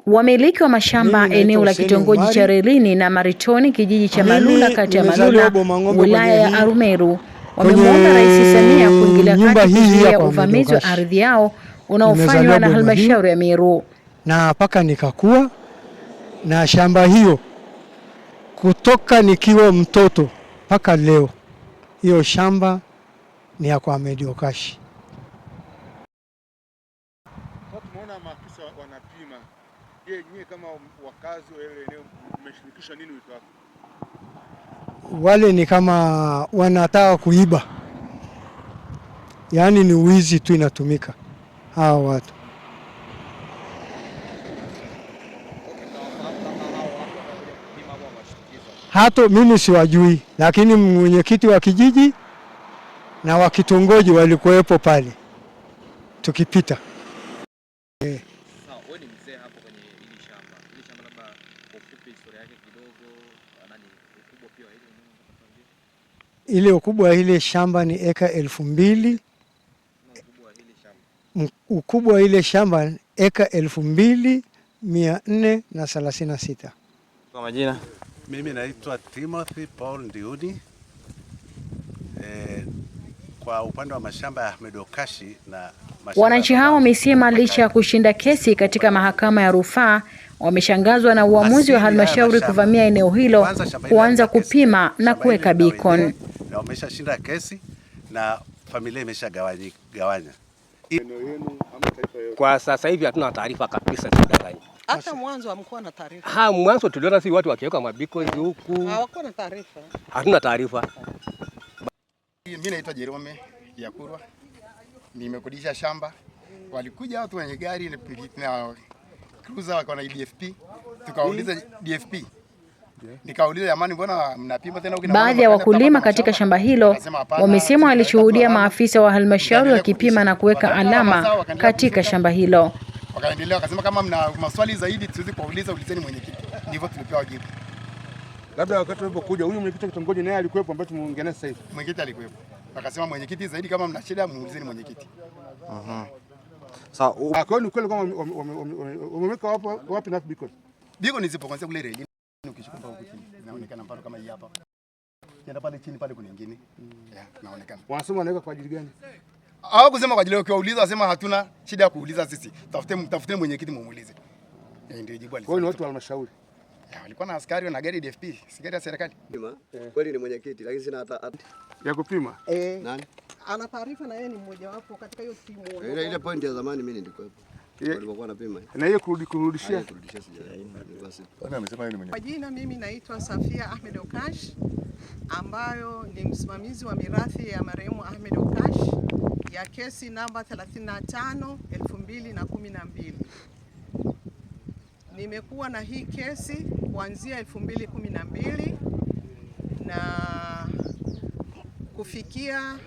Wamiliki wa mashamba Mimi naitwa eneo la Hussein kitongoji Omari. cha Relini na Maritoni kijiji cha Mimi Malula kata ya nimezaliwa Malula Bomang'ombe wilaya kwenye ya hii Arumeru kwenye wamemwomba Rais Samia kuingilia nyumba kati hii kuzuia hapa uvamizi wa Ahmed Okashi. ardhi yao unaofanywa Nimezaliwa na boma hii halmashauri ya Meru. Na mpaka nikakua na shamba hiyo kutoka nikiwa mtoto mpaka leo, hiyo shamba ni ya kwa Ahmed Okashi. Sasa tumeona maafisa wanapima. Je, nyie kama wakazi wa ile eneo mmeshirikisha nini wito wako? Wale ni kama wanataka kuiba, yaani ni wizi tu inatumika hawa watu. Hata mimi siwajui, lakini mwenyekiti wa kijiji na wa kitongoji walikuwepo pale tukipita. Sawa, wewe ni mzee hapo kwenye hili shamba. Hili shamba labda kwa ufupi historia yake kidogo, nani ukubwa pia wa hili eneo unaweza kutuambia? Ile ukubwa wa ile shamba ni eka 2000. Ama ukubwa wa hili shamba. Ukubwa wa ile shamba eka 2436. Kwa majina? Mimi naitwa Timothy Paul Ndiuni. Kwa upande wa mashamba ya Ahmed Okashi na mashamba Wananchi ya hao babangu wamesema licha ya kushinda kesi katika mahakama ya rufaa, wameshangazwa na uamuzi wa Asili ya halmashauri mashamba. kuvamia eneo hilo, Kwanza shamba hili kuanza halina kesi. kupima na Shamba hili kuweka lina beacon. wenyewe na wameshashinda kesi na familia imeshagawanya. Eneo yenu ama taifa yote? Kwa sasa hivi hatuna taarifa kabisa, sidanganya. Hata mwanzo hamkuwa na taarifa. Ha, mwanzo tuliona si watu wakiweka mabeacons huku, Hawakuwa na taarifa. hatuna taarifa. Mimi naitwa Jerome Yakurwa, nimekodisha shamba. Walikuja watu wenye gari na cruiser wakawa na DFP, tukawauliza DFP, nikauliza jamani, mbona mnapima tena huku? Baadhi ya wakulima katika shamba hilo Wakasema hapana, wamesema sisi walishuhudia tunaweka tu alama. maafisa wa halmashauri Tukaendelea wakipima kurudisha. na kuweka Wakaendelea alama mazao, wakaendelea katika kushika. shamba hilo. Wakaendelea wakasema kama mna maswali zaidi tuwezi kuwauliza, ulizeni mwenyekiti. Ndivyo tulipewa jibu. Labda wakati ulipokuja huyu mwenyekiti wa kitongoji naye alikuwepo ambaye tumeongea naye sasa hivi. Mwenyekiti alikuwepo, akasema mwenyekiti zaidi, kama mna shida muulizeni mwenyekiti. Sawa, Ah, kwa hiyo ni kweli kwamba wameweka wapi wapi na beacon? Beacon zipo kwanza kule reli, ukishuka mpaka huku chini inaonekana, mfano kama hii hapa. Kienda pale chini pale kuna nyingine. Yeah, inaonekana. Wanasema wanaweka kwa ajili gani? Hawakusema kwa ajili yao, ukiwauliza wasema hatuna shida ya kuuliza sisi. Tafute tafuteni mwenyekiti mumuulize. Eh, ndio jibu Kwa hiyo ni alisema. watu wa halmashauri. Yeah, walikuwa na askari na gari DFP, si gari ya serikali. Kweli ni mwenyekiti lakini sina hata Ya kupima. Eh, nani? ana taarifa na yeye ni mmoja wapo katika hiyo timu. Ile point ya zamani mimi nilikuwepo. Walipokuwa wanapima. Na hiyo kurudi kurudishia. Kurudishia sija. Nilikuwa si. Kwa jina mimi naitwa Safia Ahmed Okash ambayo ni msimamizi wa mirathi ya marehemu Ahmed Okash ya kesi namba 35 2012. Nimekuwa na hii kesi kuanzia 2012 na kufikia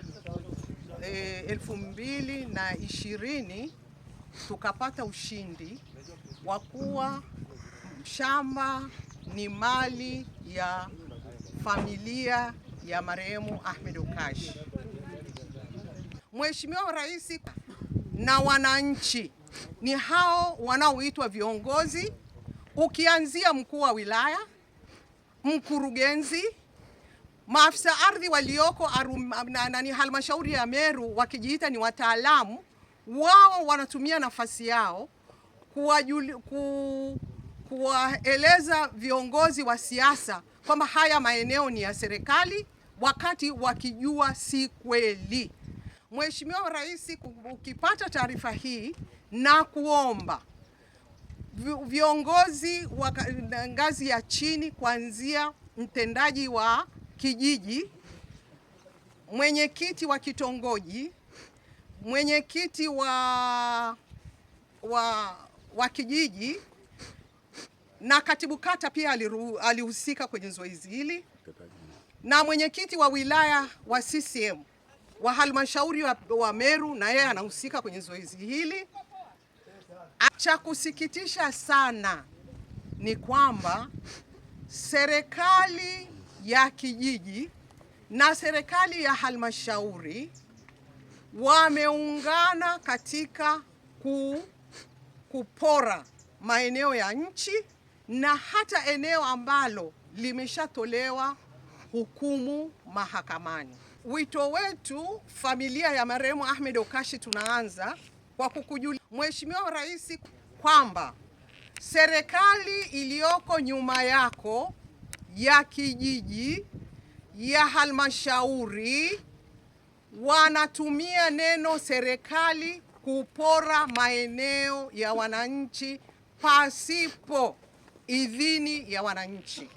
2020 tukapata ushindi wa kuwa shamba ni mali ya familia ya marehemu Ahmed Okash. Mheshimiwa Rais na wananchi ni hao wanaoitwa viongozi, ukianzia mkuu wa wilaya, mkurugenzi, maafisa ardhi walioko nani halmashauri ya Meru wakijiita ni wataalamu, wao wanatumia nafasi yao kuwaeleza viongozi wa siasa kwamba haya maeneo ni ya serikali, wakati wakijua si kweli. Mheshimiwa Rais, ukipata taarifa hii na kuomba viongozi wa ngazi ya chini kuanzia mtendaji wa kijiji, mwenyekiti wa kitongoji, mwenyekiti wa kijiji na katibu kata pia alihusika kwenye zoezi hili, na mwenyekiti wa wilaya wa CCM wa halmashauri wa Meru na yeye anahusika kwenye zoezi hili. Cha kusikitisha sana ni kwamba serikali ya kijiji na serikali ya halmashauri wameungana katika kupora maeneo ya nchi na hata eneo ambalo limeshatolewa hukumu mahakamani. Wito wetu familia ya marehemu Ahmed Okashi, tunaanza kwa kukujulisha Mheshimiwa Rais kwamba serikali iliyoko nyuma yako ya kijiji, ya halmashauri, wanatumia neno serikali kupora maeneo ya wananchi pasipo idhini ya wananchi.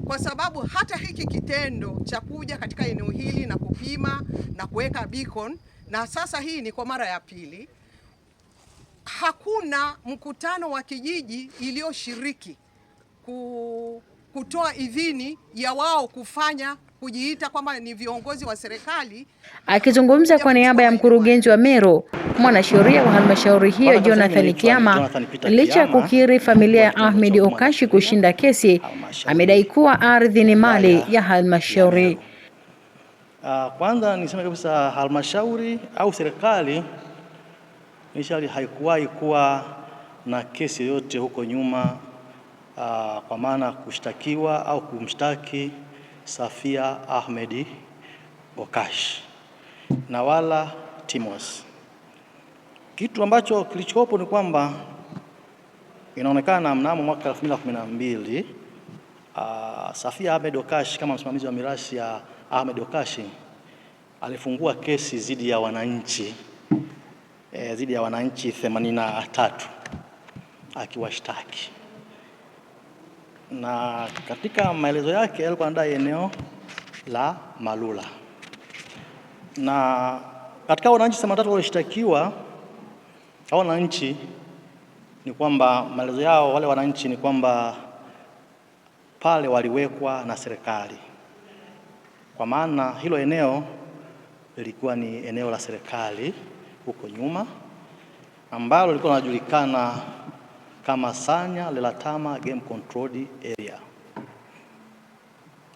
Kwa sababu hata hiki kitendo cha kuja katika eneo hili na kupima na kuweka beacon, na sasa hii ni kwa mara ya pili, hakuna mkutano wa kijiji iliyoshiriki kutoa idhini ya wao kufanya kujiita kwamba ni viongozi wa serikali. Akizungumza kwa niaba ya mkurugenzi wa Meru, mwanasheria wa halmashauri hiyo Jonathan Kiama, licha ya kukiri familia ya Ahmed Okashi kushinda kesi, amedai kuwa ardhi ni mali ya halmashauri. Kwanza niseme kabisa halmashauri au serikali initially haikuwahi kuwa na kesi yoyote huko nyuma, kwa maana kushtakiwa au kumshtaki Safia Ahmed Okash na wala Timos. Kitu ambacho kilichopo ni kwamba inaonekana mnamo mwaka 2012 Safia Ahmed Okash kama msimamizi wa mirathi ya Ahmed Okashi alifungua kesi dhidi ya wananchi 83 akiwashtaki, na katika maelezo yake alikuwa anadai eneo la Malula, na katika wananchi 83 walioshtakiwa, hao wananchi ni kwamba maelezo yao wale wananchi ni kwamba pale waliwekwa na serikali, kwa maana hilo eneo lilikuwa ni eneo la serikali huko nyuma ambalo lilikuwa linajulikana kama Sanya Lelatama Game Controlled Area.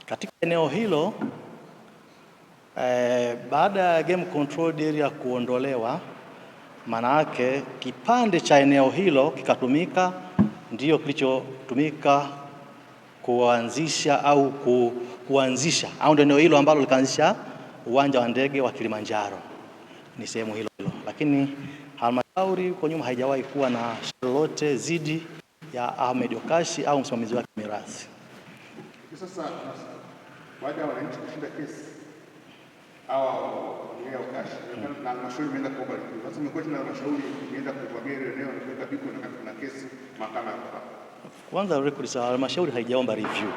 Katika eneo hilo baada ya Game Controlled Area kuondolewa, maana yake kipande cha eneo hilo kikatumika, ndiyo kilichotumika kuanzisha au kuanzisha au ndio eneo hilo ambalo likaanzisha uwanja wa ndege wa Kilimanjaro, ni sehemu hilo hilo. Lakini halmashauri huko nyuma haijawahi kuwa na lolote zidi ya Ahmed Okashi au msimamizi wake mirathi. Sasa baada ya wananchi kushinda kesi hawa familia ya Okashi na halmashauri imeenda kuomba review. Sasa imekuwa tena halmashauri imeenda kuvamia ile eneo na kuweka beacon na kuna kesi mahakama ya rufaa. Kwanza rekodi za halmashauri haijaomba review.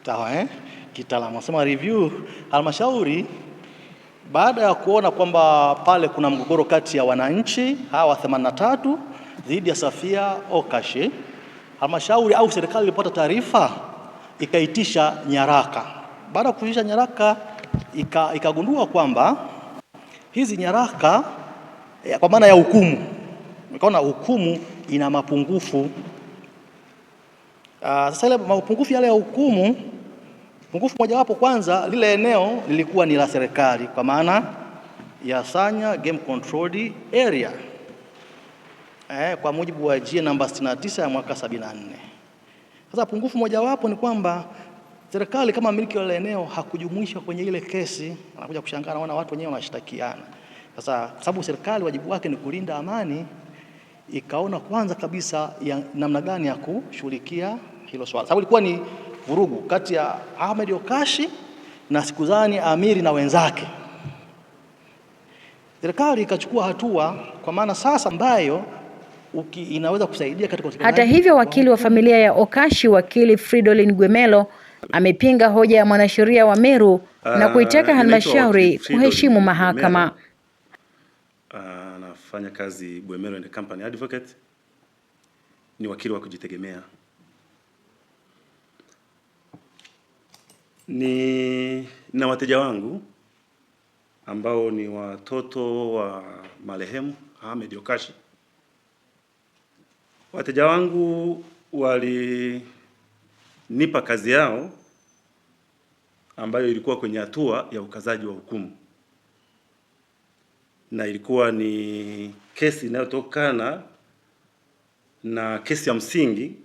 Sawa Kitaalamu nasema review, halmashauri baada ya kuona kwamba pale kuna mgogoro kati ya wananchi hawa 83 dhidi ya Safia Okashi, halmashauri au serikali ilipata taarifa ikaitisha nyaraka. Baada ya kuitisha nyaraka ikagundua kwamba hizi nyaraka kwa maana ya hukumu, ikaona hukumu ina mapungufu. Sasa ile mapungufu yale ya hukumu, pungufu mojawapo kwanza, lile eneo lilikuwa ni la serikali kwa maana ya Sanya Game Controlled Area kwa mujibu wa G namba 69 ya mwaka 74. Sasa pungufu mojawapo ni kwamba serikali kama mmiliki wa eneo hakujumuishwa kwenye ile kesi. Anakuja kushangaa naona watu wenyewe wanashtakiana. Sasa kwa sababu serikali wajibu wake ni kulinda amani, ikaona kwanza kabisa ya namna gani ya kushughulikia hilo swala, sababu ilikuwa ni vurugu kati ya Ahmed Okashi na Sikuzani Amiri na wenzake. Serikali ikachukua hatua kwa maana sasa ambayo inaweza kusaidia katika. Hata hivyo, wakili wa familia ya Okashi, wakili Fridolin Gwemelo, amepinga hoja ya mwanasheria wa Meru na kuitaka halmashauri kuheshimu mahakama. Anafanya kazi Gwemelo and Company Advocate, ni wakili wa kujitegemea. Ni na wateja wangu ambao ni watoto wa marehemu Ahmed Okashi. Wateja wangu walinipa kazi yao ambayo ilikuwa kwenye hatua ya ukazaji wa hukumu, na ilikuwa ni kesi inayotokana na kesi ya msingi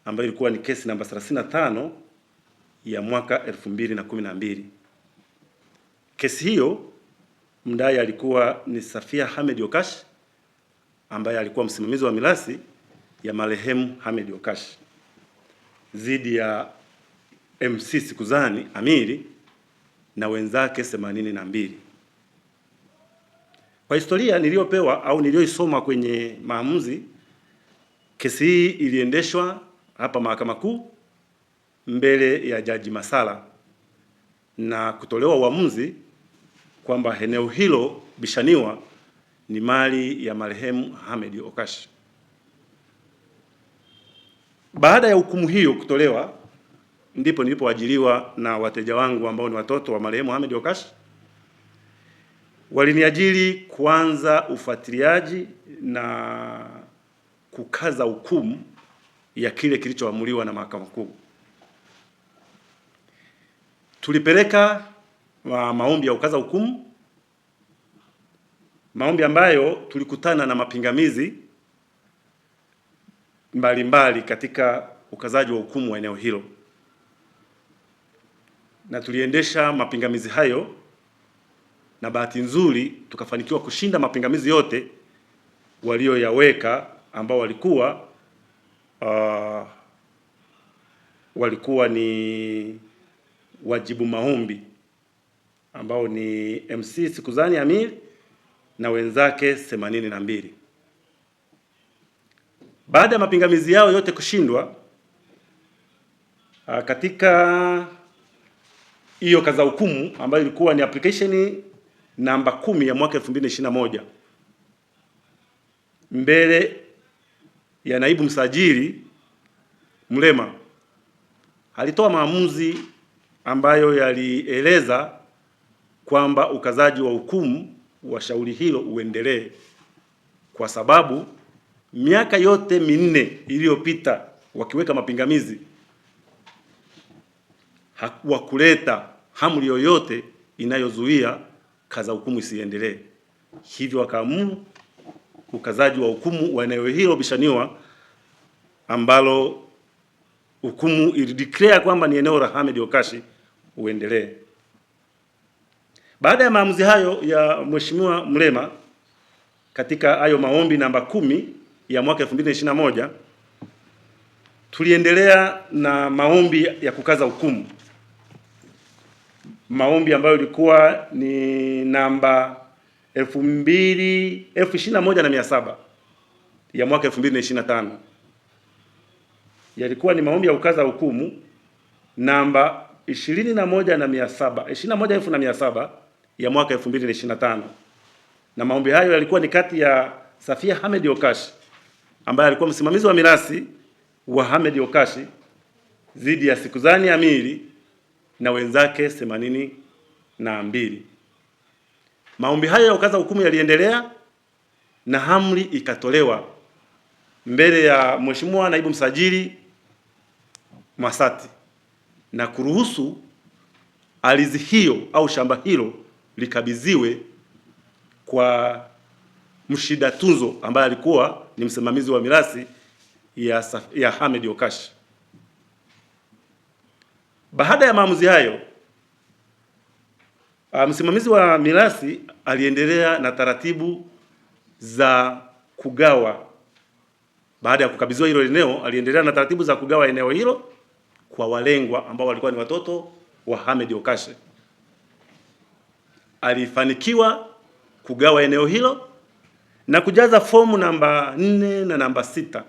ambayo ilikuwa ni kesi namba 35 ya mwaka 2012. Kesi hiyo mdai alikuwa ni Safia Hamed Okash ambaye alikuwa msimamizi wa mirathi ya marehemu Hamed Okash dhidi ya MC Sikuzani Amiri na wenzake 82. Kwa historia niliyopewa au niliyoisoma kwenye maamuzi, kesi hii iliendeshwa hapa Mahakama Kuu mbele ya Jaji Masala na kutolewa uamuzi kwamba eneo hilo bishaniwa ni mali ya marehemu Hamed Okash. Baada ya hukumu hiyo kutolewa, ndipo nilipoajiriwa na wateja wangu ambao ni watoto wa marehemu Hamed Okash. Waliniajiri kuanza ufuatiliaji na kukaza hukumu ya kile kilichoamuliwa na Mahakama Kuu. Tulipeleka maombi ya kukaza hukumu, maombi ambayo tulikutana na mapingamizi mbalimbali katika ukazaji wa hukumu wa eneo hilo, na tuliendesha mapingamizi hayo, na bahati nzuri tukafanikiwa kushinda mapingamizi yote walioyaweka ambao walikuwa ni wajibu maombi ambao ni MC Sikuzani Amir na wenzake 82. Baada ya mapingamizi yao yote kushindwa, katika hiyo kaza hukumu ambayo ilikuwa ni application namba 10 ya mwaka 2021 mbele ya naibu msajili Mlema alitoa maamuzi ambayo yalieleza kwamba ukazaji wa hukumu wa shauri hilo uendelee kwa sababu miaka yote 4 iliyopita wakiweka mapingamizi hawakuleta amri yoyote inayozuia kaza hukumu isiendelee. Hivyo wakaamuru ukazaji wa hukumu wa eneo hilo bishaniwa ambalo hukumu ilideclare kwamba ni eneo la Hamed Okashi uendelee. Baada ya maamuzi hayo ya Mheshimiwa Mlema katika hayo maombi namba 10 ya mwaka 2021, tuliendelea na maombi ya kukaza hukumu, maombi ambayo ilikuwa ni namba 21,700 ya mwaka 2025. Yalikuwa ni maombi ya kukaza hukumu namba 21,700, 21,700 ya mwaka 2025. Na maombi hayo yalikuwa ni kati ya Safia Hamed Okashi ambaye alikuwa msimamizi wa mirathi wa Hamed Okashi dhidi ya Sikuzani Amiri na wenzake 82. Maombi hayo ya kukaza hukumu yaliendelea na amri ikatolewa mbele ya Mheshimiwa Naibu Msajili Masati na kuruhusu ardhi hiyo au shamba hilo likabidhiwe kwa mshida tunzo ambaye alikuwa ni msimamizi wa mirathi ya Hamed Okash. Baada ya maamuzi hayo, msimamizi wa mirathi aliendelea na taratibu za kugawa. Baada ya kukabidhiwa hilo eneo, aliendelea na taratibu za kugawa eneo hilo kwa walengwa ambao walikuwa ni watoto wa Hamed Okashe. Alifanikiwa kugawa eneo hilo na kujaza fomu namba 4 na namba 6,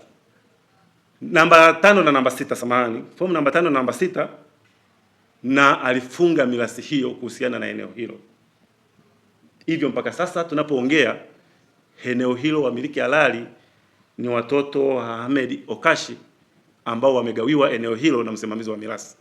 namba 5 na namba 6, samahani, fomu namba 5 na namba 6, na alifunga mirasi hiyo kuhusiana na eneo hilo. Hivyo mpaka sasa tunapoongea, eneo hilo wamiliki halali ni watoto wa Hamed Okashi ambao wamegawiwa eneo hilo na msimamizi wa mirasi.